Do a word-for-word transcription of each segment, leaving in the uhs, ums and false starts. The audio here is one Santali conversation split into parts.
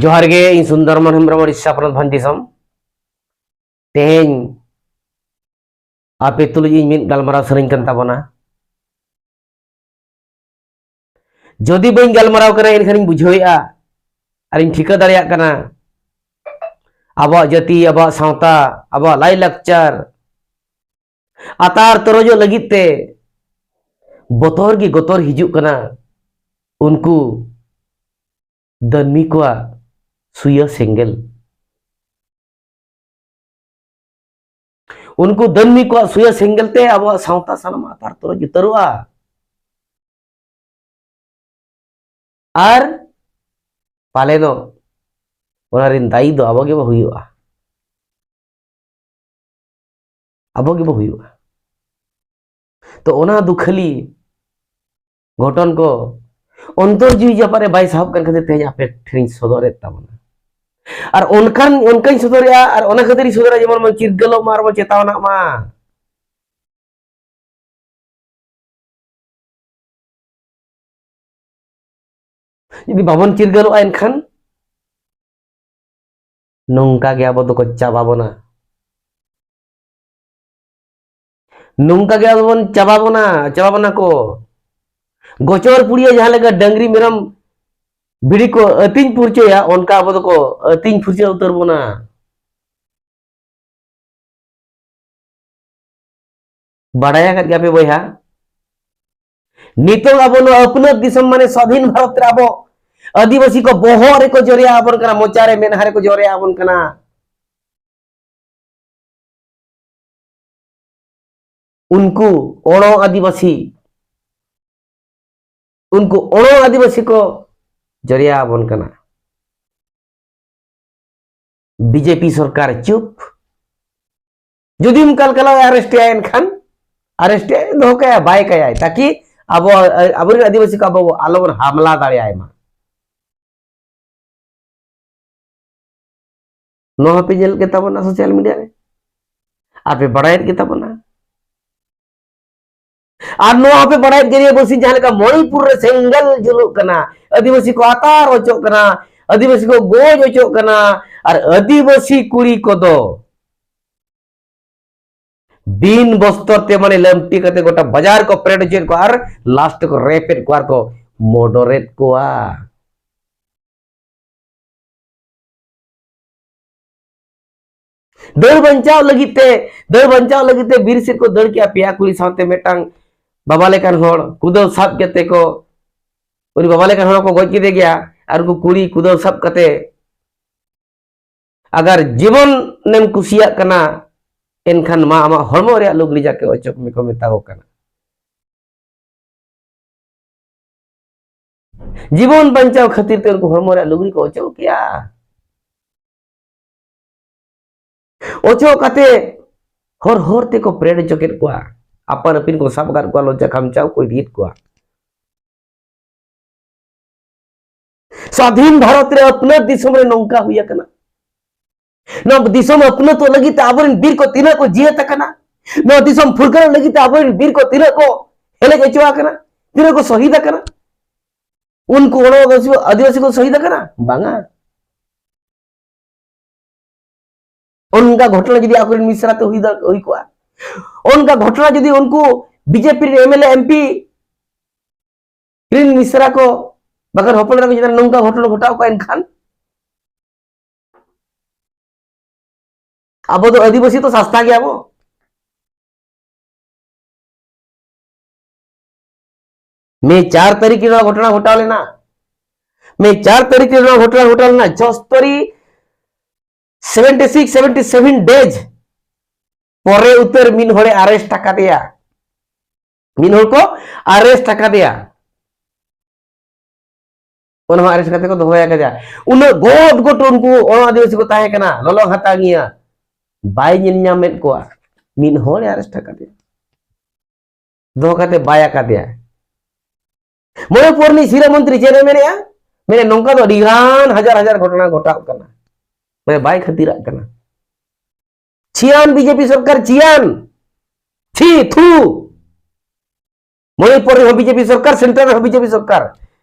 ᱡᱚᱦᱟᱨ ᱜᱮ, ᱤᱧ ᱥᱩᱱᱫᱚᱨᱢᱳᱦᱚᱱ ᱦᱮᱢᱵᱨᱚᱢ, ᱳᱰᱤᱥᱟ ᱯᱚᱱᱚᱛ ᱵᱷᱚᱸᱡᱽ ᱫᱤᱥᱚᱢ᱾ ᱛᱮᱦᱮᱧ ᱟᱯᱮ ᱛᱩᱞᱩᱡ ᱤᱧ ᱢᱤᱫ ᱜᱟᱞᱢᱟᱨᱟᱣ ᱥᱟᱱᱟᱧ ᱠᱟᱱ ᱛᱟᱵᱚᱱᱟ᱾ ᱡᱩᱫᱤ ᱵᱟᱹᱧ ᱜᱟᱞᱢᱟᱨᱟᱣ ᱠᱟᱱᱟ, ᱮᱱᱠᱷᱟᱱᱤᱧ ᱵᱩᱡᱷᱟᱹᱣᱮᱫᱼᱟ ᱟᱨᱤᱧ ᱴᱷᱤᱠᱟᱹ ᱫᱟᱲᱮᱭᱟᱜ ᱠᱟᱱᱟ, ᱟᱵᱚᱣᱟᱜ ᱡᱟᱹᱛᱤ, ᱟᱵᱚᱣᱟᱜ ᱥᱟᱶᱛᱟ, ᱟᱵᱚᱣᱟᱜ ᱞᱟᱭᱼᱞᱟᱠᱪᱟᱨ ᱟᱛᱟᱨ ᱛᱚᱨᱚᱡᱚᱜ ᱞᱟᱹᱜᱤᱫ ᱛᱮ ᱵᱚᱛᱚᱨ ᱜᱮ ᱜᱚᱛᱚᱨ ᱦᱤᱡᱩᱜ ᱠᱟᱱᱟ᱾ ᱩᱱᱠᱩ ᱫᱟᱹᱱᱢᱤ ᱠᱚᱣᱟᱜ ᱥᱩᱭᱟᱹ ᱥᱮᱸᱜᱮᱞ᱾ ᱩᱱᱠᱩ ᱫᱟᱹᱱᱢᱤ ᱠᱚᱣᱟᱜ ᱥᱩᱭᱟᱹ ᱥᱮᱸᱜᱮᱞ ᱛᱮ ᱟᱵᱚᱣᱟᱜ ᱥᱟᱶᱛᱟ ᱥᱟᱱᱟᱢ ᱟᱛᱟᱨ ᱛᱚᱨᱚᱡ ᱩᱛᱟᱹᱨᱚᱜᱼᱟ᱾ ᱟᱨ ᱯᱟᱞᱮᱱᱚᱜ ᱚᱱᱟ ᱨᱮᱱ ᱫᱟᱭᱤ ᱫᱚ ᱟᱵᱚ ᱜᱮᱵᱚ ᱦᱩᱭᱩᱜᱼᱟ᱾ ᱟᱵᱚ ᱜᱮᱵᱚ ᱦᱩᱭᱩᱜᱼᱟ᱾ ᱛᱚ, ᱚᱱᱟ ᱫᱩᱠᱷᱟᱹᱞᱤ ᱜᱷᱚᱴᱚᱱ ᱠᱚ ᱚᱱᱛᱚᱨ ᱡᱤᱣᱤ ᱡᱟᱯᱟᱜ ᱨᱮ ᱵᱟᱭ ᱥᱟᱦᱚᱵ ᱠᱟᱱ ᱠᱷᱟᱹᱛᱤᱨ ᱛᱮᱦᱮᱧ ᱟᱯᱮ ᱴᱷᱮᱱᱤᱧ ᱥᱚᱫᱚᱨᱮᱫ ᱛᱟᱵᱚᱱᱟ᱾ ᱟᱨ ᱚᱱᱠᱟᱱ, ᱚᱱᱠᱟᱧ ᱥᱚᱫᱚᱨᱮᱫᱼᱟ, ᱟᱨ ᱚᱱᱟ ᱠᱷᱟᱹᱛᱤᱨᱤᱧ ᱥᱚᱫᱚᱨᱟ, ᱡᱮᱢᱚᱱ ᱵᱚᱱ ᱪᱤᱨᱜᱟᱹᱞᱚᱜ ᱢᱟ ᱟᱨ ᱵᱚᱱ ᱪᱮᱛᱟᱣᱱᱟᱜ ᱢᱟ᱾ ᱡᱩᱫᱤ ᱵᱟᱵᱚᱱ ᱪᱤᱨᱜᱟᱹᱞᱚᱜᱼᱟ, ᱮᱱᱠᱷᱟᱱ ᱱᱚᱝᱠᱟ ᱜᱮ ᱟᱵᱚ ᱫᱚᱠᱚ ᱪᱟᱵᱟ ᱵᱚᱱᱟ᱾ ᱱᱚᱝᱠᱟ ᱜᱮ ᱟᱵᱚ ᱵᱚᱱ ᱪᱟᱵᱟ ᱵᱚᱱᱟ, ᱪᱟᱵᱟ ᱵᱚᱱᱟ ᱠᱚ᱾ ᱜᱚᱪᱚᱨ ᱯᱩᱲᱤᱭᱟᱹ ᱡᱟᱦᱟᱸ ᱞᱮᱠᱟ ᱰᱟᱹᱝᱨᱤ, ᱢᱮᱨᱚᱢ, ᱵᱷᱤᱰᱤ ᱠᱚ ᱟᱹᱛᱤᱧ ᱯᱷᱩᱨᱪᱟᱹᱭᱟ, ᱚᱱᱠᱟ ᱟᱵᱚ ᱫᱚᱠᱚ ᱟᱹᱛᱤᱧ ᱯᱷᱩᱨᱪᱟᱹ ᱩᱛᱟᱹᱨ ᱵᱚᱱᱟ᱾ ᱵᱟᱲᱟᱭ ᱟᱠᱟᱫ ᱜᱮᱭᱟ ᱯᱮ ᱵᱚᱭᱦᱟ, ᱱᱤᱛᱚᱝ ᱟᱵᱚ ᱱᱚᱣᱟ ᱟᱹᱯᱱᱟᱹᱛ ᱫᱤᱥᱚᱢ, ᱢᱟᱱᱮ ᱥᱟᱫᱷᱤᱱ ᱵᱷᱟᱨᱚᱛ ᱨᱮ ᱟᱵᱚ ᱟᱹᱫᱤᱵᱟᱹᱥᱤ ᱠᱚ ᱵᱚᱦᱚᱜ ᱨᱮᱠᱚ ᱡᱚᱨᱮᱭᱟ ᱟᱵᱚᱱ ᱠᱟᱱᱟ, ᱢᱚᱪᱟ ᱨᱮ, ᱢᱮᱫᱦᱟ ᱨᱮᱠᱚ ᱡᱚᱨᱮᱭᱟ ᱟᱵᱚᱱ ᱠᱟᱱᱟ᱾ ᱩᱱᱠᱩ ᱚᱲᱚ ᱟᱹᱫᱤᱵᱟᱹᱥᱤ, ᱩᱱᱠᱩ ᱚᱲᱚ ᱟᱹᱫᱤᱵᱟᱹᱥᱤ ᱠᱚ ᱡᱚᱨᱮᱭᱟ ᱟᱵᱚᱱ ᱠᱟᱱᱟ᱾ ᱵᱤᱡᱮᱯᱤ ᱥᱚᱨᱠᱟᱨ ᱪᱩᱯ᱾ ᱡᱩᱫᱤᱢ ᱠᱟᱞᱠᱟᱞᱟᱣ ᱟᱨᱮᱥᱴ ᱮᱭᱟ, ᱮᱱᱠᱷᱟᱱ ᱟᱨᱮᱥᱴ ᱮᱭᱟᱭ, ᱫᱚᱦᱚ ᱠᱟᱭᱟ, ᱵᱟᱭ ᱠᱟᱭᱟᱭ, ᱛᱟᱠᱤ ᱟᱵᱚ, ᱟᱵᱚᱨᱮᱱ ᱟᱹᱫᱤᱵᱟᱹᱥᱤ ᱠᱚ ᱟᱵᱚ ᱟᱞᱚᱵᱚᱱ ᱦᱟᱢᱞᱟ ᱫᱟᱲᱮᱭᱟᱭ ᱢᱟ᱾ ᱱᱚᱣᱟ ᱦᱚᱸᱯᱮ ᱧᱮᱞ ᱜᱮ ᱛᱟᱵᱚᱱᱟ ᱥᱳᱥᱟᱞ ᱢᱤᱰᱤᱭᱟ ᱨᱮ, ᱟᱨ ᱯᱮ ᱵᱟᱲᱟᱭᱮᱫ ᱜᱮ ᱛᱟᱵᱚᱱᱟ᱾ ᱟᱨ ᱱᱚᱣᱟ ᱦᱚᱸᱯᱮ ᱵᱟᱲᱟᱭᱮᱫ ᱜᱮ, ᱱᱤᱭᱟᱹ ᱵᱟᱨᱥᱤᱧ ᱡᱟᱦᱟᱸ ᱞᱮᱠᱟ ᱢᱚᱬᱤᱯᱩᱨ ᱨᱮ ᱥᱮᱸᱜᱮᱞ ᱡᱩᱞᱩᱜ ᱠᱟᱱᱟ, ᱟᱹᱫᱤᱵᱟᱹᱥᱤ ᱠᱚ ᱟᱛᱟᱨ ᱚᱪᱚᱜ ᱠᱟᱱᱟ, ᱟᱹᱫᱤᱵᱟᱹᱥᱤ ᱠᱚ ᱜᱚᱡ ᱦᱚᱪᱚᱜ ᱠᱟᱱᱟ, ᱟᱨ ᱟᱹᱫᱤᱵᱟᱹᱥᱤ ᱠᱩᱲᱤ ᱠᱚᱫᱚ ᱵᱤᱱ ᱵᱚᱥᱛᱚᱨ ᱛᱮ, ᱢᱟᱱᱮ, ᱞᱟᱹᱢᱴᱤ ᱠᱟᱛᱮ ᱜᱚᱴᱟ ᱵᱟᱡᱟᱨ ᱠᱚ ᱯᱮᱨᱮᱰ ᱦᱚᱪᱚᱭᱮᱫ ᱠᱚᱣᱟ ᱟᱨ ᱞᱟᱥᱴ ᱨᱮᱠᱚ ᱨᱮᱯ ᱮᱫ ᱠᱚᱣᱟ ᱟᱨ ᱠᱚ ᱢᱚᱰᱚᱨᱮᱫ ᱠᱚᱣᱟ᱾ ᱫᱟᱹᱲ ᱵᱟᱧᱪᱟᱣ ᱞᱟᱹᱜᱤᱫ ᱛᱮ, ᱫᱟᱹᱲ ᱵᱟᱧᱪᱟᱣ ᱞᱟᱹᱜᱤᱫ ᱛᱮ ᱵᱤᱨ ᱥᱮᱫ ᱠᱚ ᱫᱟᱹᱲ ᱠᱮᱜᱼᱟ᱾ ᱯᱮᱭᱟ ᱠᱩᱲᱤ ᱥᱟᱶᱛᱮ ᱢᱤᱫᱴᱟᱝ ᱵᱟᱵᱟ ᱞᱮᱠᱟᱱ ᱦᱚᱲ ᱠᱩᱫᱟᱹᱣ ᱥᱟᱵ ᱠᱟᱛᱮ ᱠᱚ, ᱩᱱᱤ ᱵᱟᱵᱟ ᱞᱮᱠᱟᱱ ᱦᱚᱲ ᱠᱚ ᱜᱚᱡ ᱠᱮᱫᱮ ᱜᱮᱭᱟ᱾ ᱟᱨ ᱩᱱᱠᱩ ᱠᱩᱲᱤ ᱠᱩᱫᱟᱹᱣ ᱥᱟᱵ ᱠᱟᱛᱮ, "ᱟᱜᱟᱨ ᱡᱤᱵᱚᱱ ᱮᱢ ᱠᱩᱥᱤᱭᱟᱜ ᱠᱟᱱᱟ, ᱮᱱᱠᱷᱟᱱ ᱢᱟ ᱟᱢᱟᱜ ᱦᱚᱲᱢᱚ ᱨᱮᱭᱟᱜ ᱞᱩᱜᱽᱲᱤ ᱡᱟᱠᱮ ᱚᱪᱚᱜ ᱢᱮ" ᱠᱚ ᱢᱮᱛᱟ ᱠᱚ ᱠᱟᱱᱟ᱾ ᱡᱤᱵᱚᱱ ᱵᱟᱧᱪᱟᱣ ᱠᱷᱟᱹᱛᱤᱨ ᱛᱮ ᱩᱱᱠᱩ ᱦᱚᱲᱢᱚ ᱨᱮᱭᱟᱜ ᱞᱩᱜᱽᱲᱤ ᱠᱚ ᱚᱪᱚᱜ ᱠᱮᱜᱼᱟ᱾ ᱚᱪᱚᱜ ᱠᱟᱛᱮ ᱦᱚᱨ ᱦᱚᱨ ᱛᱮᱠᱚ ᱯᱮᱨᱮᱰ ᱦᱚᱪᱚ ᱠᱮᱫ ᱠᱚᱣᱟ᱾ ᱟᱯᱟᱱ ᱟᱹᱯᱤᱱ ᱠᱚ ᱥᱟᱵ ᱟᱠᱟᱫ ᱠᱚᱣᱟ, ᱞᱚᱡᱡᱟ ᱠᱷᱟᱢᱪᱟᱣ ᱠᱚ ᱤᱫᱤᱭᱮᱫ ᱠᱚᱣᱟ᱾ ᱥᱟᱫᱷᱤᱱ ᱵᱷᱟᱨᱚᱛ ᱨᱮ, ᱟᱹᱯᱱᱟᱹᱛ ᱫᱤᱥᱚᱢ ᱨᱮ ᱱᱚᱝᱠᱟ ᱦᱩᱭ ᱟᱠᱟᱱᱟ᱾ ᱱᱚᱣᱟ ᱫᱤᱥᱚᱢ ᱟᱹᱯᱱᱟᱹᱛᱚᱜ ᱞᱟᱹᱜᱤᱫ ᱛᱮ ᱟᱵᱚᱨᱮᱱ ᱵᱤᱨ ᱠᱚ ᱛᱤᱱᱟᱹᱜ ᱠᱚ ᱡᱤᱭᱟᱹᱛ ᱟᱠᱟᱱᱟ, ᱱᱚᱣᱟ ᱫᱤᱥᱚᱢ ᱯᱷᱩᱨᱜᱟᱹᱞ ᱞᱟᱹᱜᱤᱫ ᱛᱮ ᱟᱵᱚᱨᱮᱱ ᱵᱤᱨ ᱠᱚ ᱛᱤᱱᱟᱹᱜ ᱠᱚ ᱦᱮᱞᱮᱡ ᱦᱚᱪᱚ ᱟᱠᱟᱱᱟ, ᱛᱤᱱᱟᱹᱜ ᱠᱚ ᱥᱚᱦᱤᱫ ᱟᱠᱟᱱᱟ᱾ ᱩᱱᱠᱩ ᱦᱚᱲ ᱟᱹᱫᱤᱵᱟᱹᱥᱤ ᱠᱚ ᱥᱚᱦᱤᱫ ᱟᱠᱟᱱᱟ? ᱵᱟᱝᱟ᱾ ᱚᱱᱠᱟ ᱜᱷᱚᱴᱚᱱᱟ ᱡᱩᱫᱤ ᱟᱠᱚᱨᱮᱱ ᱢᱤᱥᱨᱟ ᱛᱮ ᱦᱩᱭ ᱫᱟᱲᱮ, ᱦᱩᱭ ᱠᱚᱜᱼᱟ, ᱚᱱᱠᱟ ᱜᱷᱚᱴᱚᱱᱟ ᱡᱩᱫᱤ ᱩᱱᱠᱩ ᱵᱤᱡᱮᱯᱤ ᱨᱮᱱ ᱮᱢᱮᱞᱮ, ᱮᱢᱯᱤ ᱨᱮᱱ ᱢᱤᱥᱨᱟ ᱠᱚ ᱵᱟᱠᱷᱟᱱ ᱦᱚᱯᱚᱱ ᱮᱨᱟ ᱠᱚ ᱪᱮᱛᱟᱱ ᱨᱮ ᱱᱚᱝᱠᱟ ᱜᱷᱚᱴᱚᱱᱟ ᱜᱷᱚᱴᱟᱣ ᱠᱚᱜᱼᱟ, ᱮᱱᱠᱷᱟᱱ ᱟᱵᱚ ᱫᱚ ᱟᱹᱫᱤᱵᱟᱹᱥᱤ ᱫᱚ ᱥᱟᱥᱛᱟ ᱜᱮᱭᱟ ᱵᱚ᱾ ᱢᱮ ᱪᱟᱨ ᱛᱟᱹᱨᱤᱠᱷ ᱨᱮ ᱱᱚᱣᱟ ᱜᱷᱚᱴᱚᱱᱟ ᱜᱷᱚᱴᱟᱣ ᱞᱮᱱᱟ᱾ ᱢᱮ ᱪᱟᱨ ᱛᱟᱹᱨᱤᱠᱷ ᱨᱮ ᱱᱚᱣᱟ ᱜᱷᱚᱴᱚᱱᱟ ᱜᱷᱚᱴᱟᱣ ᱞᱮᱱᱟ᱾ ᱪᱷᱚᱥᱛᱚᱨᱤ, seventy six, seventy seven days ᱯᱚᱨᱮ ᱩᱛᱟᱹᱨ ᱢᱤᱫ ᱦᱚᱲᱮ ᱟᱨᱮᱥᱴ ᱟᱠᱟᱫᱮᱭᱟ᱾ ᱢᱤᱫ ᱦᱚᱲ ᱠᱚ ᱟᱨᱮᱥᱴ ᱟᱠᱟᱫᱮᱭᱟ᱾ ᱚᱱᱟ ᱦᱚᱸ ᱟᱨᱮᱥᱴ ᱠᱟᱛᱮ ᱠᱚ ᱫᱚᱦᱚᱭᱟ ᱠᱟᱡᱟ᱾ ᱩᱱᱟᱹᱜ ᱜᱚᱴ ᱜᱚᱴ ᱩᱱᱠᱩ ᱚᱱᱟ ᱟᱹᱫᱤᱵᱟᱹᱥᱤ ᱠᱚ ᱛᱟᱦᱮᱸ ᱠᱟᱱᱟ, ᱞᱚᱞᱚ ᱦᱟᱛᱟᱝᱤᱭᱟᱹ᱾ ᱵᱟᱭ ᱧᱮᱞ ᱧᱟᱢᱮᱫ ᱠᱚᱣᱟ᱾ ᱢᱤᱫ ᱦᱚᱲᱮ ᱟᱨᱮᱥᱴ ᱟᱠᱟᱫᱮᱭᱟ᱾ ᱫᱚᱦᱚ ᱠᱟᱛᱮ ᱵᱟᱭ ᱟᱠᱟᱫᱮᱭᱟ᱾ ᱢᱚᱱᱤᱯᱩᱨ ᱨᱤᱱᱤᱡ ᱥᱤᱨᱟᱹ ᱢᱚᱱᱛᱨᱤ ᱪᱮᱫ ᱮ ᱢᱮᱱᱮᱜᱼᱟ? ᱢᱮᱱᱮ, ᱱᱚᱝᱠᱟ ᱫᱚ ᱟᱹᱰᱤ ᱜᱟᱱ ᱦᱟᱡᱟᱨ ᱦᱟᱡᱟᱨ ᱜᱷᱚᱴᱚᱱᱟ ᱜᱷᱚᱴᱟᱜ ᱠᱟᱱᱟ᱾ ᱢᱟᱱᱮ, ᱵᱟᱭ ᱠᱷᱟᱹᱛᱤᱨᱟᱜ ᱠᱟᱱᱟ᱾ ᱪᱷᱤᱭᱟᱱ ᱵᱤᱡᱮᱯᱤ ᱥᱚᱨᱠᱟᱨ, ᱪᱷᱤᱭᱟᱱ᱾ ᱪᱷᱤ, ᱛᱷᱩ᱾ ᱢᱚᱱᱤᱯᱩᱨ ᱨᱮᱦᱚᱸ ᱵᱤᱡᱮᱯᱤ ᱥᱚᱨᱠᱟᱨ, ᱥᱮᱱᱴᱟᱨ ᱨᱮᱦᱚᱸ ᱵᱤᱡᱮᱯᱤ ᱥᱚᱨᱠᱟᱨ᱾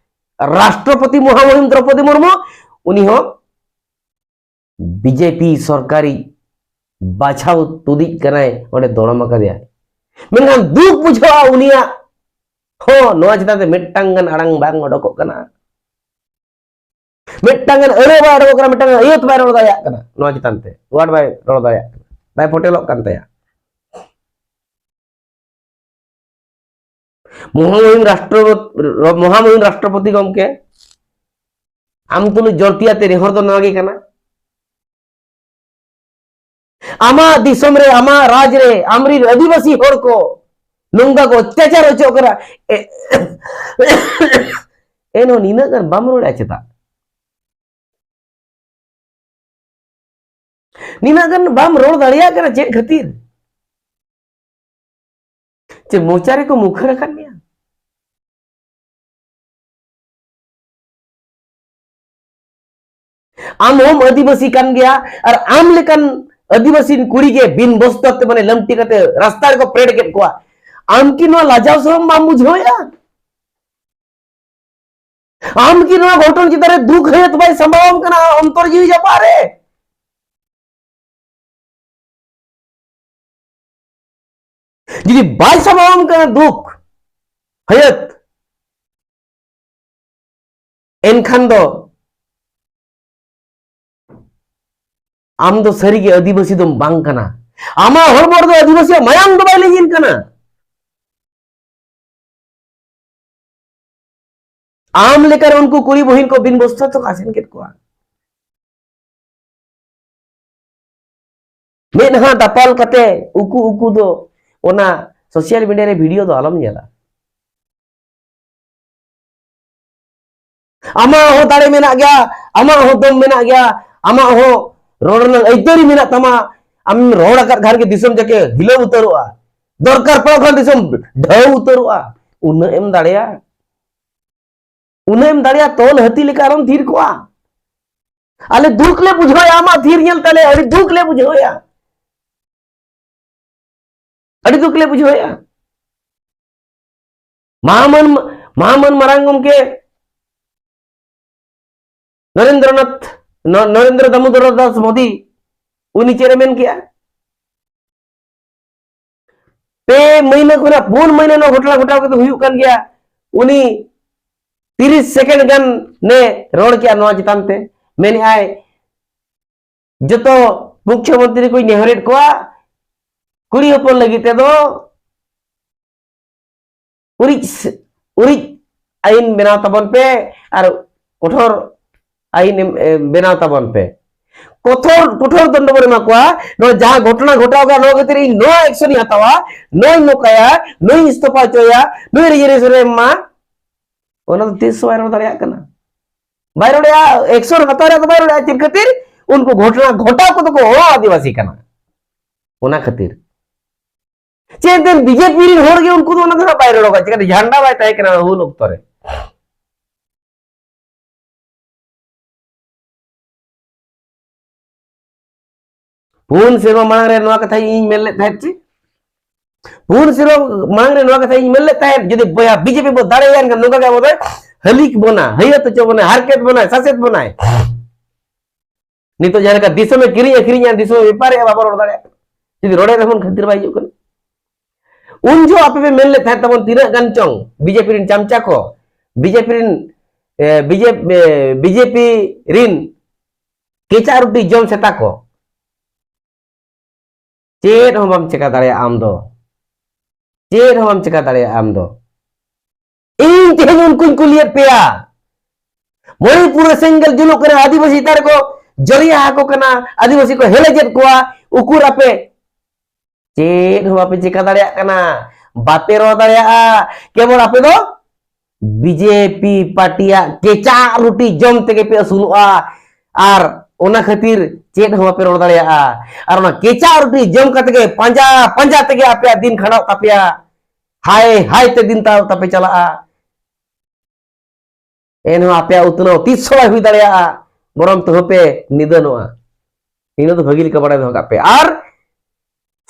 ᱨᱟᱥᱴᱨᱚᱯᱚᱛᱤ ᱢᱚᱦᱟᱢᱩᱦᱤᱢ ᱫᱨᱚᱯᱚᱫᱤ ᱢᱩᱨᱢᱩ, ᱩᱱᱤ ᱦᱚᱸ ᱵᱤᱡᱮᱯᱤ ᱥᱚᱨᱠᱟᱨᱤ ᱵᱟᱪᱷᱟᱣ ᱛᱩᱫᱤᱡ ᱠᱟᱱᱟᱭ, ᱚᱸᱰᱮ ᱫᱚᱲᱚᱢ ᱟᱠᱟᱫᱮᱭᱟ᱾ ᱢᱮᱱᱠᱷᱟᱱ ᱫᱩᱠ ᱵᱩᱡᱷᱟᱹᱜᱼᱟ, ᱩᱱᱤᱭᱟᱜ ᱦᱚᱸ ᱱᱚᱣᱟ ᱪᱮᱛᱟᱱ ᱛᱮ ᱢᱤᱫᱴᱟᱝ ᱜᱟᱱ ᱟᱲᱟᱝ ᱵᱟᱝ ᱚᱰᱚᱠᱚᱜ ᱠᱟᱱᱟ, ᱢᱤᱫᱴᱟᱝ ᱜᱟᱱ ᱟᱹᱲᱟᱹ ᱵᱟᱭ ᱚᱰᱚᱠᱚᱜ ᱠᱟᱱᱟ, ᱢᱤᱫᱴᱟᱝ ᱜᱟᱱ ᱟᱹᱭᱟᱹᱛ ᱵᱟᱭ ᱨᱚᱲ ᱫᱟᱲᱮᱭᱟᱜ ᱠᱟᱱᱟ, ᱱᱚᱣᱟ ᱪᱮᱛᱟᱱ ᱛᱮ ᱣᱟᱨᱰ ᱵᱟᱭ ᱨᱚᱲ ᱫᱟᱲᱮᱭᱟᱜ ᱠᱟᱱᱟ, ᱵᱟᱭ ᱯᱚᱴᱮᱞᱚᱜ ᱠᱟᱱ ᱛᱟᱭᱟ᱾ ᱢᱚᱦᱟᱢᱚᱦᱤᱢ ᱨᱟᱥᱴᱨᱚᱯᱚᱛ-, ᱢᱚᱦᱟᱢᱚᱦᱤᱢ ᱨᱟᱥᱴᱨᱚᱯᱚᱛᱤ ᱜᱚᱢᱠᱮ, ᱟᱢ ᱛᱩᱞᱩᱡ ᱡᱚᱲᱛᱤᱭᱟᱛᱮ ᱱᱮᱦᱚᱨ ᱫᱚ ᱱᱚᱣᱟ ᱜᱮ ᱠᱟᱱᱟ, ᱟᱢᱟᱜ ᱫᱤᱥᱚᱢ ᱨᱮ, ᱟᱢᱟᱜ ᱨᱟᱡᱽ ᱨᱮ ᱟᱢᱨᱤᱱ ᱟᱹᱫᱤᱵᱟᱹᱥᱤ ᱦᱚᱲ ᱠᱚ ᱱᱚᱝᱠᱟ ᱠᱚ ᱚᱛᱛᱟᱪᱟᱨ ᱦᱚᱪᱚᱜ ᱠᱟᱱᱟ᱾ ᱮ-, ᱮᱱᱦᱚᱸ ᱱᱤᱱᱟᱹᱜ ᱜᱟᱱ ᱵᱟᱢ ᱨᱚᱲᱟ ᱪᱮᱫᱟᱜ? ᱱᱤᱱᱟᱹᱜ ᱜᱟᱱ ᱵᱟᱢ ᱨᱚᱲ ᱫᱟᱲᱮᱭᱟᱜ ᱠᱟᱱᱟ ᱪᱮᱫ ᱠᱷᱟᱹᱛᱤᱨ? ᱪᱮ ᱢᱚᱪᱟ ᱨᱮᱠᱚ ᱢᱩᱠᱷᱟᱹᱲ ᱟᱠᱟᱫ ᱢᱮᱭᱟ? ᱟᱢ ᱦᱚᱸᱢ ᱟᱹᱫᱤᱵᱟᱹᱥᱤ ᱠᱟᱱ ᱜᱮᱭᱟ, ᱟᱨ ᱟᱢ ᱞᱮᱠᱟᱱ ᱟᱹᱫᱤᱵᱟᱹᱥᱤ ᱠᱩᱲᱤ ᱜᱮ ᱵᱤᱱ ᱵᱚᱥᱛᱨᱚ ᱛᱮ, ᱢᱟᱱᱮ, ᱞᱟᱹᱢᱴᱤ ᱠᱟᱛᱮ ᱨᱟᱥᱛᱟ ᱨᱮᱠᱚ ᱯᱮᱨᱮᱰ ᱠᱮᱫ ᱠᱚᱣᱟ᱾ ᱟᱢ ᱠᱤ ᱱᱚᱣᱟ ᱞᱟᱡᱟᱣ ᱥᱚᱨᱚᱢ ᱵᱟᱢ ᱵᱩᱡᱷᱟᱹᱣᱮᱫᱼᱟ? ᱟᱢ ᱠᱤ ᱱᱚᱣᱟ ᱜᱷᱚᱴᱚᱱ ᱪᱮᱛᱟᱱ ᱨᱮ ᱫᱩᱠ ᱦᱟᱭᱟᱛ ᱵᱟᱭ ᱥᱟᱢᱵᱟᱣᱟᱢ ᱠᱟᱱᱟ ᱚᱱᱛᱚᱨ ᱡᱤᱣᱤ ᱡᱟᱯᱟᱜ ᱨᱮ? ᱡᱩᱫᱤ ᱵᱟᱭ ᱥᱟᱢᱵᱟᱣᱟᱢ ᱠᱟᱱᱟ ᱫᱩᱠ ᱦᱟᱭᱟᱛ, ᱮᱱᱠᱷᱟᱱ ᱫᱚ ᱟᱢ ᱫᱚ ᱥᱟᱹᱨᱤᱜᱮ ᱟᱹᱫᱤᱵᱟᱹᱥᱤ ᱫᱚᱢ ᱵᱟᱝ ᱠᱟᱱᱟ᱾ ᱟᱢᱟᱜ ᱦᱚᱲᱢᱚ ᱨᱮᱫᱚ ᱟᱹᱫᱤᱵᱟᱹᱥᱤᱭᱟᱜ ᱢᱟᱭᱟᱢ ᱫᱚ ᱵᱟᱭ ᱞᱤᱸᱜᱤᱱ ᱠᱟᱱᱟ᱾ ᱟᱢ ᱞᱮᱠᱟᱱ ᱩᱱᱠᱩ ᱠᱩᱲᱤ ᱵᱩᱦᱤᱱ ᱠᱚ ᱵᱤᱱ ᱵᱚᱥᱛᱨᱚ ᱛᱮᱠᱚ ᱟᱥᱮᱱ ᱠᱮᱫ ᱠᱚᱣᱟ᱾ ᱢᱮᱫᱦᱟ ᱫᱟᱯᱟᱞ ᱠᱟᱛᱮ ᱩᱠᱩ ᱩᱠᱩ ᱫᱚ ᱚᱱᱟ ᱥᱳᱥᱟᱞ ᱢᱤᱰᱤᱭᱟ ᱨᱮ ᱵᱷᱤᱰᱤᱭᱳ ᱫᱚ ᱟᱞᱚᱢ ᱧᱮᱞᱟ᱾ ᱟᱢᱟᱜ ᱦᱚᱸ ᱫᱟᱲᱮ ᱢᱮᱱᱟᱜ ᱜᱮᱭᱟ, ᱟᱢᱟᱜ ᱦᱚᱸ ᱫᱚᱢ ᱢᱮᱱᱟᱜ ᱜᱮᱭᱟ, ᱟᱢᱟᱜ ᱦᱚᱸ ᱨᱚᱲ ᱨᱮᱱᱟᱜ ᱟᱹᱭᱫᱟᱹᱨᱤ ᱢᱮᱱᱟᱜ ᱛᱟᱢᱟ᱾ ᱟᱢ ᱨᱚᱲ ᱟᱠᱟᱫ ᱠᱷᱟᱱ ᱜᱮ ᱫᱤᱥᱚᱢ ᱡᱟᱠᱮ ᱦᱤᱞᱟᱹᱣ ᱩᱛᱟᱹᱨᱚᱜᱼᱟ, ᱫᱚᱨᱠᱟᱨ ᱯᱟᱲᱟᱣ ᱠᱷᱟᱱ ᱫᱤᱥᱚᱢ ᱰᱷᱟᱹᱣ ᱩᱛᱟᱹᱨᱚᱜᱼᱟ᱾ ᱩᱱᱟᱹᱜ ᱮᱢ ᱫᱟᱲᱮᱭᱟᱜᱼᱟ, ᱩᱱᱟᱹᱜ ᱮᱢ ᱫᱟᱲᱮᱭᱟᱜᱼᱟ, ᱛᱚᱞ ᱦᱟᱹᱛᱤ ᱞᱮᱠᱟ ᱟᱨᱦᱚᱢ ᱛᱷᱤᱨ ᱠᱚᱜᱼᱟ᱾ ᱟᱞᱮ ᱫᱩᱠ ᱞᱮ ᱵᱩᱡᱷᱟᱹᱣᱮᱫᱼᱟ ᱟᱢᱟᱜ ᱛᱷᱤᱨ ᱧᱮᱞ ᱛᱟᱞᱮ, ᱟᱹᱰᱤ ᱫᱩᱠ ᱞᱮ ᱵᱩᱡᱷᱟᱹᱣᱮᱫᱼᱟ, ᱟᱹᱰᱤ ᱫᱩᱠ ᱞᱮ ᱵᱩᱡᱷᱟᱹᱣᱮᱫᱼᱟ᱾ ᱢᱟᱢᱟᱹᱱ, ᱢᱟᱢᱟᱹᱱ ᱢᱟᱨᱟᱝ ᱜᱚᱢᱠᱮ, ᱱᱚᱨᱮᱱᱫᱨᱚᱱᱟᱛᱷ, ᱱᱚ-, ᱱᱚᱨᱮᱱᱫᱨᱚ ᱫᱟᱢᱳᱫᱚᱨ ᱫᱟᱥ ᱢᱳᱫᱤ, ᱩᱱᱤ ᱪᱮᱫ ᱮ ᱢᱮᱱ ᱠᱮᱜᱼᱟ? ᱯᱮ ᱢᱟᱹᱦᱱᱟᱹ ᱠᱷᱚᱱᱟᱜ ᱯᱩᱱ ᱢᱟᱹᱦᱱᱟᱹ ᱱᱚᱣᱟ ᱜᱷᱚᱴᱚᱱᱟ ᱜᱷᱚᱴᱟᱣ ᱠᱟᱛᱮ ᱦᱩᱭᱩᱜ ᱠᱟᱱ ᱜᱮᱭᱟ᱾ ᱩᱱᱤ ᱛᱤᱨᱤᱥ ᱥᱮᱠᱮᱱᱰ ᱜᱟᱱ ᱮ ᱨᱚᱲ ᱠᱮᱜᱼᱟ ᱱᱚᱣᱟ ᱪᱮᱛᱟᱱ ᱛᱮ᱾ ᱢᱮᱱᱮᱜᱼᱟᱭ, ᱡᱚᱛᱚ ᱢᱩᱠᱷᱭᱚᱢᱚᱱᱛᱨᱤ ᱠᱚᱧ ᱱᱮᱦᱚᱨᱮᱫ ᱠᱚᱣᱟ, ᱠᱩᱲᱤ ᱦᱚᱯᱚᱱ ᱞᱟᱹᱜᱤᱫ ᱛᱮᱫᱚ ᱩᱨᱤᱡ ᱥ-, ᱩᱨᱤᱡ ᱟᱹᱭᱤᱱ ᱵᱮᱱᱟᱣ ᱛᱟᱵᱚᱱ ᱯᱮ ᱟᱨ ᱠᱚᱴᱷᱳᱨ ᱟᱹᱭᱤᱱ ᱮᱢ, ᱮ, ᱵᱮᱱᱟᱣ ᱛᱟᱵᱚᱱ ᱯᱮ᱾ ᱠᱚᱴᱷᱳᱨ, ᱠᱚᱴᱷᱳᱨ ᱫᱚᱱᱰᱚ ᱵᱚᱱ ᱮᱢᱟ ᱠᱚᱣᱟ᱾ ᱱᱚᱣᱟ ᱡᱟᱦᱟᱸ ᱜᱷᱚᱴᱚᱱᱟ ᱜᱷᱚᱴᱟᱣ ᱠᱟᱱᱟ, ᱱᱚᱣᱟ ᱠᱷᱟᱹᱛᱤᱨ ᱤᱧ ᱱᱚᱣᱟ action ᱤᱧ ᱦᱟᱛᱟᱣᱟ, ᱱᱚᱣᱟᱧ ᱱᱚᱝᱠᱟᱭᱟ, ᱱᱚᱣᱟᱧ ᱤᱥᱛᱚᱯᱷᱟ ᱦᱚᱪᱚᱭᱟ, ᱱᱩᱭ resignation ᱮ ᱮᱢ ᱢᱟ, ᱚᱱᱟ ᱫᱚ ᱛᱤᱥ ᱦᱚᱸ ᱵᱟᱭ ᱨᱚᱲ ᱫᱟᱲᱮᱭᱟᱜ ᱠᱟᱱᱟ᱾ ᱵᱟᱭ ᱨᱚᱲᱮᱜᱼᱟ, action ᱦᱟᱛᱟᱣ ᱨᱮᱭᱟᱜ ᱫᱚ ᱵᱟᱭ ᱨᱚᱲᱮᱜᱼᱟ᱾ ᱪᱮᱫ ᱠᱷᱟᱹᱛᱤᱨ? ᱩᱱᱠᱩ ᱜᱷᱚᱴᱚᱱᱟ ᱜᱷᱚᱴᱟᱣ ᱠᱚᱫᱚ ᱠᱚ ᱦᱚᱸ ᱟᱹᱫᱤᱵᱟᱹᱥᱤ ᱠᱟᱱᱟ, ᱚᱱᱟ ᱠᱷᱟᱹᱛᱤᱨ᱾ ᱪᱮᱫ ᱮᱱᱛᱮᱫ ᱵᱤᱡᱮᱯᱤ ᱨᱮᱱ ᱦᱚᱲ ᱜᱮ ᱩᱱᱠᱩ ᱫᱚ ᱚᱱᱟ ᱫᱚ ᱦᱟᱸᱜ ᱵᱟᱭ ᱨᱚᱲ ᱠᱟᱜ, ᱪᱤᱠᱟᱹᱛᱮ ᱡᱷᱟᱱᱰᱟ ᱵᱟᱭ ᱛᱟᱦᱮᱸ ᱠᱟᱱᱟ ᱦᱩᱞ ᱚᱠᱛᱚ ᱨᱮ᱾ ᱯᱩᱱ ᱥᱮᱨᱢᱟ ᱢᱟᱲᱟᱝ ᱨᱮ ᱱᱚᱣᱟ ᱠᱟᱛᱷᱟ ᱤᱧ ᱢᱮᱱ ᱞᱮᱫ ᱛᱟᱦᱮᱸᱫ ᱪᱮ? ᱯᱩᱱ ᱥᱮᱨᱢᱟ ᱢᱟᱲᱟᱝ ᱨᱮ ᱱᱚᱣᱟ ᱠᱟᱛᱷᱟ ᱤᱧ ᱢᱮᱱ ᱞᱮᱫ ᱛᱟᱦᱮᱸᱫ, ᱡᱩᱫᱤ ᱵᱚᱭᱦᱟ ᱵᱤᱡᱮᱯᱤ ᱵᱚ ᱫᱟᱲᱮᱭᱟᱱ ᱠᱷᱟᱱ ᱱᱚᱝᱠᱟ ᱜᱮ ᱟᱵᱚ ᱫᱚᱭ ᱦᱟᱹᱞᱤᱠ ᱵᱚᱱᱟ, ᱦᱟᱹᱭᱟᱹᱛ ᱦᱚᱪᱚ ᱵᱚᱱᱟᱭ, ᱦᱟᱨᱠᱮᱛ ᱵᱚᱱᱟᱭ, ᱥᱟᱥᱮᱛ ᱵᱚᱱᱟᱭ᱾ ᱱᱤᱛᱚᱜ ᱡᱟᱦᱟᱸ ᱞᱮᱠᱟ ᱫᱤᱥᱚᱢᱮ ᱠᱤᱨᱤᱧ ᱟᱹᱠᱷᱨᱤᱧᱟ, ᱫᱤᱥᱚᱢᱮ ᱵᱮᱯᱟᱨᱮᱜᱼᱟ, ᱵᱟᱵᱚ ᱨᱚᱲ ᱫᱟᱲᱮᱭᱟᱜ ᱠᱟᱱᱟ᱾ ᱡᱩᱫᱤ ᱨᱚᱲᱮᱫ ᱨᱮᱦᱚᱸ ᱠᱷᱟᱹᱛᱤᱨ ᱵᱟᱭ ᱦᱤᱡᱩᱜ ᱠᱟᱱᱟ᱾ ᱩᱱ ᱡᱚᱦᱚᱜ ᱟᱯᱮ ᱯᱮ ᱢᱮᱱ ᱞᱮᱫ ᱛᱟᱦᱮᱸᱫ ᱛᱟᱵᱚᱱ ᱛᱤᱱᱟᱹᱜ ᱜᱟᱱ ᱪᱚᱝ ᱵᱤᱡᱮᱯᱤ ᱨᱮᱱ ᱪᱟᱢᱪᱟ ᱠᱚ, ᱵᱤᱡᱮᱯᱤ ᱨᱮᱱ, ᱮ, ᱵᱤᱡᱮ-, ᱮ, ᱵᱤᱡᱮᱯᱤ ᱨᱮᱱ ᱠᱮᱪᱟᱜ ᱨᱩᱴᱤ ᱡᱚᱢ ᱥᱮᱛᱟ ᱠᱚ᱾ ᱪᱮᱫ ᱦᱚᱸ ᱵᱟᱢ ᱪᱮᱠᱟ ᱫᱟᱲᱮᱭᱟᱜᱼᱟ ᱟᱢ ᱫᱚ᱾ ᱪᱮᱫ ᱦᱚᱸ ᱵᱟᱢ ᱪᱮᱠᱟ ᱫᱟᱲᱮᱭᱟᱜᱼᱟ ᱟᱢ ᱫᱚ᱾ ᱤᱧ ᱛᱮᱦᱮᱧ ᱩᱱᱠᱩᱧ ᱠᱩᱞᱤᱭᱮᱫ ᱯᱮᱭᱟ, ᱢᱚᱬᱤᱯᱩᱨ ᱨᱮ ᱥᱮᱸᱜᱮᱞ ᱡᱩᱞᱩᱜ ᱠᱟᱱᱟ, ᱟᱹᱫᱤᱵᱟᱹᱥᱤ ᱪᱮᱛᱟᱱ ᱨᱮᱠᱚ ᱡᱚᱨᱤᱭᱟ ᱟᱠᱚ ᱠᱟᱱᱟ, ᱟᱹᱫᱤᱵᱟᱹᱥᱤ ᱠᱚ ᱦᱮᱞᱮᱡᱮᱫ ᱠᱚᱣᱟ, ᱩᱠᱩᱨ ᱟᱯᱮ? ᱪᱮᱫ ᱦᱚᱸ ᱵᱟᱯᱮ ᱪᱮᱠᱟ ᱫᱟᱲᱮᱭᱟᱜ ᱠᱟᱱᱟ, ᱵᱟᱯᱮ ᱨᱚᱲ ᱫᱟᱲᱮᱭᱟᱜᱼᱟ᱾ ᱠᱮᱵᱚᱞ ᱟᱯᱮ ᱫᱚ ᱵᱤᱡᱮᱯᱤ ᱯᱟᱨᱴᱤᱭᱟᱜ ᱠᱮᱪᱟᱜ ᱨᱩᱴᱤ ᱡᱚᱢ ᱛᱮᱜᱮ ᱯᱮ ᱟᱹᱥᱩᱞᱚᱜᱼᱟ, ᱟᱨ ᱚᱱᱟ ᱠᱷᱟᱹᱛᱤᱨ ᱪᱮᱫ ᱦᱚᱸ ᱵᱟᱯᱮ ᱨᱚᱲ ᱫᱟᱲᱮᱭᱟᱜᱼᱟ᱾ ᱟᱨ ᱚᱱᱟ ᱠᱮᱪᱟᱜ ᱨᱩᱴᱤ ᱡᱚᱢ ᱠᱟᱛᱮ ᱜᱮ ᱯᱟᱸᱡᱟ ᱯᱟᱸᱡᱟ ᱛᱮᱜᱮ ᱟᱯᱮᱭᱟᱜ ᱫᱤᱱ ᱠᱷᱟᱸᱰᱟᱜ ᱛᱟᱯᱮᱭᱟ, ᱦᱟᱭ ᱦᱟᱭ ᱛᱮ ᱫᱤᱱ ᱛᱟᱞ ᱛᱟᱯᱮ ᱪᱟᱞᱟᱜᱼᱟ᱾ ᱮᱱᱦᱚᱸ ᱟᱯᱮᱭᱟᱜ ᱩᱛᱱᱟᱹᱣ ᱛᱤᱥ ᱦᱚᱸ ᱵᱟᱭ ᱦᱩᱭ ᱫᱟᱲᱮᱭᱟᱜᱼᱟ, ᱵᱚᱨᱚᱝ ᱛᱮᱦᱚᱸ ᱯᱮ ᱱᱤᱫᱟᱹᱱᱚᱜᱼᱟ᱾ ᱤᱱᱟᱹ ᱫᱚ ᱵᱷᱟᱹᱜᱤ ᱞᱮᱠᱟ ᱵᱟᱲᱟᱭ ᱫᱚᱦᱚ ᱠᱟᱜ ᱯᱮ᱾ ᱟᱨ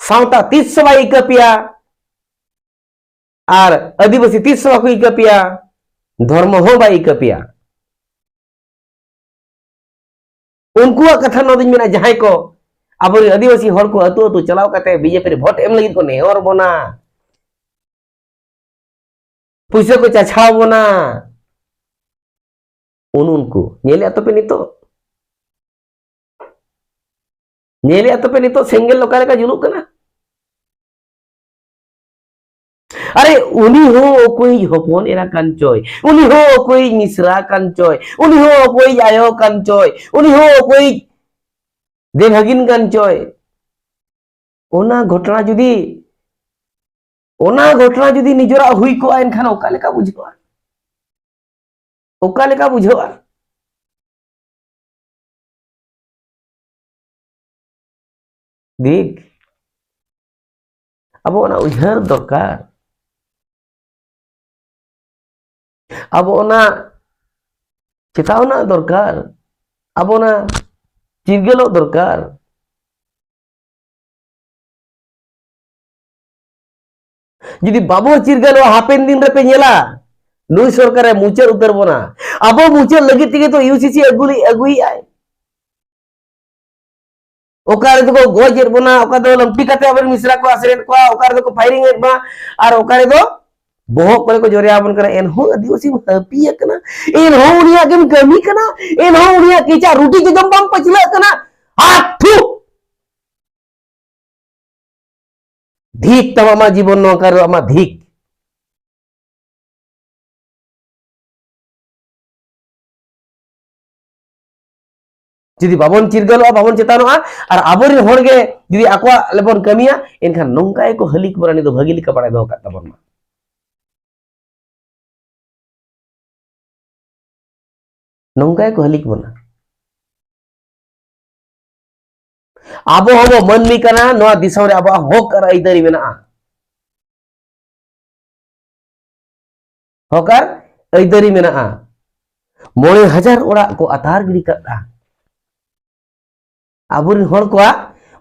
ᱥᱟᱶᱛᱟ ᱛᱤᱥ ᱦᱚᱸ ᱵᱟᱭ ᱤᱠᱟᱹ ᱯᱮᱭᱟ, ᱟᱨ ᱟᱹᱫᱤᱵᱟᱹᱥᱤ ᱛᱤᱥ ᱦᱚᱸ ᱵᱟᱠᱚ ᱤᱠᱟᱹ ᱯᱮᱭᱟ, ᱫᱷᱚᱨᱢᱚ ᱦᱚᱸ ᱵᱟᱭ ᱤᱠᱟᱹ ᱯᱮᱭᱟ᱾ ᱩᱱᱠᱩᱣᱟᱜ ᱠᱟᱛᱷᱟ ᱱᱚᱣᱟ ᱫᱚᱧ ᱢᱮᱱᱟ, ᱡᱟᱦᱟᱸᱭ ᱠᱚ ᱟᱵᱚᱨᱮᱱ ᱟᱹᱫᱤᱵᱟᱹᱥᱤ ᱦᱚᱲ ᱠᱚ ᱟᱹᱛᱩ ᱟᱹᱛᱩ ᱪᱟᱞᱟᱣ ᱠᱟᱛᱮ ᱵᱤᱡᱮᱯᱤ ᱨᱮ ᱵᱷᱳᱴ ᱮᱢ ᱞᱟᱹᱜᱤᱫ ᱠᱚ ᱱᱮᱦᱚᱨ ᱵᱚᱱᱟ, ᱯᱩᱭᱥᱟᱹ ᱠᱚ ᱪᱟᱪᱷᱟᱣ ᱵᱚᱱᱟ, ᱩᱱ ᱩᱱᱠᱩ ᱧᱮᱞᱮᱫ ᱛᱚᱯᱮ ᱱᱤᱛᱚᱜ, ᱧᱮᱞᱮᱫ ᱛᱚᱯᱮ ᱱᱤᱛᱚᱜ ᱥᱮᱸᱜᱮᱞ ᱚᱠᱟ ᱞᱮᱠᱟ ᱡᱩᱞᱩᱜ ᱠᱟᱱᱟ᱾ ᱟᱨᱮ, ᱩᱱᱤ ᱦᱚᱸ ᱚᱠᱚᱭᱤᱡ ᱦᱚᱯᱚᱱ ᱮᱨᱟ ᱠᱟᱱ ᱪᱚᱭ, ᱩᱱᱤ ᱦᱚᱸ ᱚᱠᱚᱭᱤᱡ ᱢᱤᱥᱨᱟ ᱠᱟᱱ ᱪᱚᱭ, ᱩᱱᱤ ᱦᱚᱸ ᱚᱠᱚᱭᱤᱡ ᱟᱭᱳ ᱠᱟᱱ ᱪᱚᱭ, ᱩᱱᱤ ᱦᱚᱸ ᱚᱠᱚᱭᱤᱡ ᱫᱮᱵᱷᱟᱜᱤᱱ ᱠᱟᱱ ᱪᱚᱭ᱾ ᱚᱱᱟ ᱜᱷᱚᱴᱚᱱᱟ ᱡᱩᱫᱤ, ᱚᱱᱟ ᱜᱷᱚᱴᱚᱱᱟ ᱡᱩᱫᱤ ᱱᱤᱡᱮᱨᱟᱜ ᱦᱩᱭ ᱠᱚᱜᱼᱟ, ᱮᱱᱠᱷᱟᱱ ᱚᱠᱟ ᱞᱮᱠᱟ ᱵᱩᱡᱷᱟᱹᱜᱼᱟ? ᱚᱠᱟ ᱞᱮᱠᱟ ᱵᱩᱡᱷᱟᱹᱜᱼᱟ? ᱫᱤᱠ, ᱟᱵᱚ ᱚᱱᱟ ᱩᱭᱦᱟᱹᱨ ᱫᱚᱨᱠᱟᱨ, ᱟᱵᱚ ᱚᱱᱟ ᱪᱮᱛᱟᱣᱱᱟ ᱫᱚᱨᱠᱟᱨ, ᱟᱵᱚ ᱚᱱᱟ ᱪᱤᱨᱜᱟᱹᱞᱚᱜ ᱫᱚᱨᱠᱟᱨ᱾ ᱡᱩᱫᱤ ᱵᱟᱵᱚ ᱪᱤᱨᱜᱟᱹᱞᱚᱜᱼᱟ, ᱦᱟᱯᱮᱱ ᱫᱤᱱ ᱨᱮᱯᱮ ᱧᱮᱞᱟ, ᱱᱩᱭ ᱥᱚᱨᱠᱟᱨᱮ ᱢᱩᱪᱟᱹᱫ ᱩᱛᱟᱹᱨ ᱵᱚᱱᱟ᱾ ᱟᱵᱚ ᱢᱩᱪᱟᱹᱫ ᱞᱟᱹᱜᱤᱫ ᱛᱮᱜᱮ ᱛᱚ ᱤᱭᱩ ᱥᱤ ᱥᱤ ᱟᱹᱜᱩ ᱞᱮ-, ᱟᱹᱜᱩᱭᱮᱫᱼᱟᱭ᱾ ᱚᱠᱟ ᱨᱮᱫᱚ ᱠᱚ ᱜᱚᱡᱮᱫ ᱵᱚᱱᱟ, ᱚᱠᱟ ᱫᱚ ᱞᱟᱹᱢᱴᱤ ᱠᱟᱛᱮ ᱟᱵᱚᱨᱮᱱ ᱢᱤᱥᱨᱟ ᱠᱚ ᱟᱥᱨᱮᱫ ᱠᱚᱣᱟ, ᱚᱠᱟ ᱨᱮᱫᱚ ᱠᱚ ᱯᱷᱟᱭᱨᱤᱝ ᱮᱫ ᱵᱚᱱᱟ, ᱟᱨ ᱚᱠᱟ ᱨᱮᱫᱚ ᱵᱚᱦᱚᱜ ᱠᱚᱨᱮ ᱠᱚ ᱡᱚᱨᱮ ᱟᱵᱚᱱ ᱠᱟᱱᱟ᱾ ᱮᱱᱦᱚᱸ ᱟᱹᱫᱤᱵᱟᱹᱥᱤᱢ ᱦᱟᱹᱯᱤ ᱟᱠᱟᱱᱟ, ᱮᱱᱦᱚᱸ ᱩᱱᱤᱭᱟᱜ ᱜᱮᱢ ᱠᱟᱹᱢᱤ ᱠᱟᱱᱟ, ᱮᱱᱦᱚᱸ ᱩᱱᱤᱭᱟᱜ ᱠᱮᱪᱟᱜ ᱨᱩᱴᱤ ᱡᱚᱡᱚᱢ ᱵᱟᱢ ᱯᱟᱹᱪᱷᱞᱟᱹᱜ ᱠᱟᱱᱟ᱾ ᱟᱯᱷᱩ! ᱫᱷᱤᱠ ᱛᱟᱢ ᱟᱢᱟᱜ ᱡᱤᱵᱚᱱ ᱱᱚᱝᱠᱟ ᱨᱮ ᱟᱢᱟᱜ ᱫᱷᱤᱠ᱾ ᱡᱩᱫᱤ ᱵᱟᱵᱚᱱ ᱪᱤᱨᱜᱟᱹᱞᱚᱜᱼᱟ, ᱵᱟᱵᱚᱱ ᱪᱮᱛᱟᱱᱚᱜᱼᱟ, ᱟᱨ ᱟᱵᱚᱨᱮᱱ ᱦᱚᱲ ᱜᱮ ᱡᱩᱫᱤ ᱟᱠᱚᱣᱟᱜ ᱞᱮᱵᱚᱱ ᱠᱟᱹᱢᱤᱭᱟ, ᱮᱱᱠᱷᱟᱱ ᱱᱚᱝᱠᱟ ᱜᱮᱠᱚ ᱦᱟᱹᱞᱤᱠ ᱵᱚᱱᱟ᱾ ᱱᱤᱭᱟᱹ ᱫᱚ ᱵᱷᱟᱹᱜᱤ ᱞᱮᱠᱟ ᱵᱟᱲᱟᱭ ᱫᱚᱦᱚ ᱠᱟᱜ ᱛᱟᱵᱚᱱ ᱢᱟ᱾ ᱱᱚᱝᱠᱟ ᱜᱮᱠᱚ ᱦᱟᱹᱞᱤᱠ ᱵᱚᱱᱟ᱾ ᱟᱵᱚ ᱦᱚᱸᱵᱚ ᱢᱟᱹᱱᱢᱤ ᱠᱟᱱᱟ, ᱱᱚᱣᱟ ᱫᱤᱥᱚᱢ ᱨᱮ ᱟᱵᱚᱣᱟᱜ ᱦᱚᱠ ᱟᱨ ᱟᱹᱭᱫᱟᱹᱨᱤ ᱢᱮᱱᱟᱜᱼᱟ᱾ ᱦᱚᱠ ᱟᱨ ᱟᱹᱭᱫᱟᱹᱨᱤ ᱢᱮᱱᱟᱜᱼᱟ᱾ ᱢᱚᱬᱮ ᱦᱟᱡᱟᱨ ᱚᱲᱟᱜ ᱠᱚ ᱟᱛᱟᱨ ᱜᱤᱰᱤ ᱠᱟᱜᱼᱟ᱾ ᱟᱵᱚᱨᱮᱱ ᱦᱚᱲ ᱠᱚᱣᱟᱜ,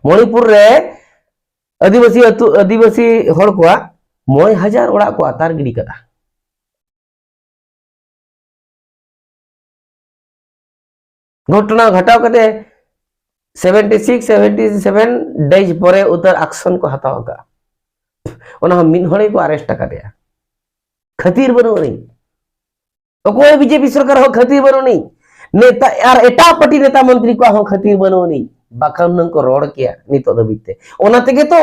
ᱢᱚᱬᱤᱯᱩᱨ ᱨᱮ ᱟᱹᱫᱤᱵᱟᱹᱥᱤ ᱟᱹᱛᱩ, ᱟᱹᱫᱤᱵᱟᱹᱥᱤ ᱦᱚᱲ ᱠᱚᱣᱟᱜ ᱢᱚᱬᱮ ᱦᱟᱡᱟᱨ ᱚᱲᱟᱜ ᱠᱚ ᱟᱛᱟᱨ ᱜᱤᱰᱤ ᱠᱟᱜᱼᱟ᱾ ᱜᱷᱚᱴᱚᱱᱟ ᱜᱷᱟᱴᱟᱣ ᱠᱟᱛᱮ seventy six seventy seven days ᱯᱚᱨᱮ ᱩᱛᱟᱹᱨ ᱟᱠᱥᱚᱱ ᱠᱚ ᱦᱟᱛᱟᱣ ᱟᱠᱟᱫᱼᱟ᱾ ᱚᱱᱟ ᱦᱚᱸ ᱢᱤᱫ ᱦᱚᱲ ᱜᱮᱠᱚ ᱟᱨᱮᱥᱴ ᱟᱠᱟᱫᱮᱭᱟ, ᱠᱷᱟᱹᱛᱤᱨ ᱵᱟᱹᱱᱩᱜ ᱟᱹᱱᱤᱡ᱾ ᱚᱠᱚᱭ ᱵᱤᱡᱮᱯᱤ ᱥᱚᱨᱠᱟᱨ ᱦᱚᱸ ᱠᱷᱟᱹᱛᱤᱨ ᱵᱟᱹᱱᱩᱜ ᱟᱹᱱᱤᱡ, ᱱᱮᱛᱟ ᱟᱨ ᱮᱴᱟᱜ ᱯᱟᱨᱴᱤ ᱱᱮᱛᱟ ᱢᱚᱱᱛᱨᱤ ᱠᱚᱣᱟᱜ ᱦᱚᱸ ᱠᱷᱟᱹᱛᱤᱨ ᱵᱟᱹᱱᱩᱜ ᱟᱹᱱᱤᱡ, ᱵᱟᱠᱷᱟᱱ ᱦᱩᱱᱟᱹᱝ ᱠᱚ ᱨᱚᱲ ᱠᱮᱭᱟ ᱱᱤᱛᱚᱜ ᱫᱷᱟᱹᱵᱤᱡ ᱛᱮ᱾ ᱚᱱᱟ ᱛᱮᱜᱮ ᱛᱚ,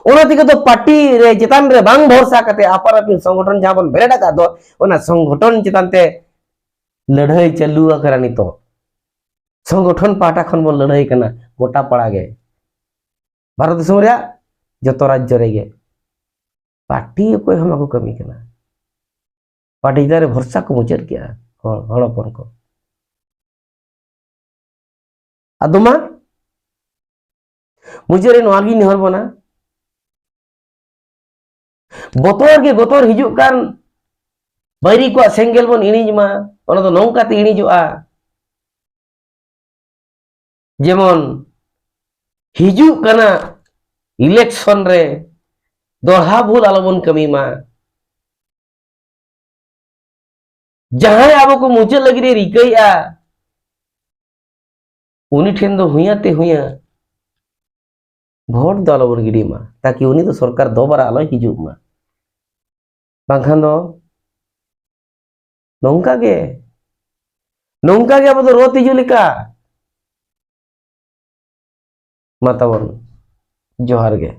ᱚᱱᱟ ᱛᱮᱜᱮ ᱛᱚ ᱯᱟᱨᱴᱤ ᱨᱮ ᱪᱮᱛᱟᱱ ᱨᱮ ᱵᱟᱝ ᱵᱷᱚᱨᱥᱟ ᱠᱟᱛᱮ ᱟᱯᱟᱱ ᱟᱹᱯᱤᱱ ᱥᱚᱝᱜᱚᱴᱷᱚᱱ ᱡᱟᱦᱟᱸ ᱵᱚᱱ ᱵᱮᱨᱮᱫ ᱟᱠᱟᱫ ᱫᱚ, ᱚᱱᱟ ᱥᱚᱝᱜᱚᱴᱷᱚᱱ ᱪᱮᱛᱟᱱ ᱛᱮ ᱞᱟᱹᱲᱦᱟᱹᱭ ᱪᱟᱹᱞᱩ ᱟᱠᱟᱱᱟ᱾ ᱱᱤᱛᱚᱜ ᱥᱚᱝᱜᱚᱴᱷᱚᱱ ᱯᱟᱦᱴᱟ ᱠᱷᱚᱱ ᱵᱚᱱ ᱞᱟᱹᱲᱦᱟᱹᱭ ᱠᱟᱱᱟ ᱜᱚᱴᱟ ᱯᱟᱲᱟ ᱜᱮ, ᱵᱷᱟᱨᱚᱛ ᱫᱤᱥᱚᱢ ᱨᱮᱭᱟᱜ ᱡᱚᱛᱚ ᱨᱟᱡᱽᱡᱚ ᱨᱮᱜᱮ᱾ ᱯᱟᱨᱴᱤ ᱚᱠᱚᱭ ᱦᱚᱸ ᱵᱟᱠᱚ ᱠᱟᱹᱢᱤ ᱠᱟᱱᱟ᱾ ᱯᱟᱨᱴᱤ ᱪᱮᱛᱟᱱ ᱨᱮ ᱵᱷᱚᱨᱥᱟ ᱠᱚ ᱢᱩᱪᱟᱹᱫ ᱠᱮᱜᱼᱟ ᱦᱚᱲ, ᱦᱚᱲ ᱦᱚᱯᱚᱱ ᱠᱚ᱾ ᱟᱫᱚ ᱢᱟ ᱢᱩᱪᱟᱹᱫ ᱨᱮ ᱱᱚᱣᱟ ᱜᱤᱧ ᱱᱮᱦᱚᱨ ᱵᱚᱱᱟ, ᱵᱚᱛᱚᱨ ᱜᱮ ᱵᱚᱛᱚᱨ ᱦᱤᱡᱩᱜ ᱠᱟᱱ ᱵᱟᱹᱭᱨᱤ ᱠᱚᱣᱟᱜ ᱥᱮᱸᱜᱮᱞ ᱵᱚᱱ ᱤᱬᱤᱡ ᱢᱟ᱾ ᱚᱱᱟ ᱫᱚ ᱱᱚᱝᱠᱟ ᱛᱮ ᱤᱬᱤᱡᱚᱜᱼᱟ, ᱡᱮᱢᱚᱱ ᱦᱤᱡᱩᱜ ᱠᱟᱱᱟ ᱤᱞᱮᱠᱥᱚᱱ ᱨᱮ ᱫᱚᱦᱲᱟ ᱵᱷᱩᱞ ᱟᱞᱚᱵᱚᱱ ᱠᱟᱹᱢᱤ ᱢᱟ᱾ ᱡᱟᱦᱟᱸᱭ ᱟᱵᱚ ᱠᱚ ᱢᱩᱪᱟᱹᱫ ᱞᱟᱹᱜᱤᱫ ᱮ ᱨᱤᱠᱟᱹᱭᱮᱫᱼᱟ, ᱩᱱᱤ ᱴᱷᱮᱱ ᱫᱚ ᱦᱩᱭᱟ ᱛᱮ ᱦᱩᱭᱟ ᱵᱷᱳᱴ ᱫᱚ ᱟᱞᱚᱵᱚᱱ ᱜᱤᱰᱤ ᱢᱟ, ᱛᱟᱠᱤ ᱩᱱᱤ ᱫᱚ ᱥᱚᱨᱠᱟᱨ ᱫᱚᱵᱟᱨᱟ ᱟᱞᱚᱭ ᱦᱤᱡᱩᱜ ᱢᱟ᱾ ᱵᱟᱝᱠᱷᱟᱱ ᱫᱚ ᱱᱚᱝᱠᱟ ᱜᱮ, ᱱᱚᱝᱠᱟ ᱜᱮ ᱟᱵᱚ ᱫᱚ ᱨᱚ ᱛᱤᱡᱩ ᱞᱮᱠᱟ᱾ ᱢᱟ ᱛᱟᱵᱚᱱ, ᱡᱚᱦᱟᱨ ᱜᱮ᱾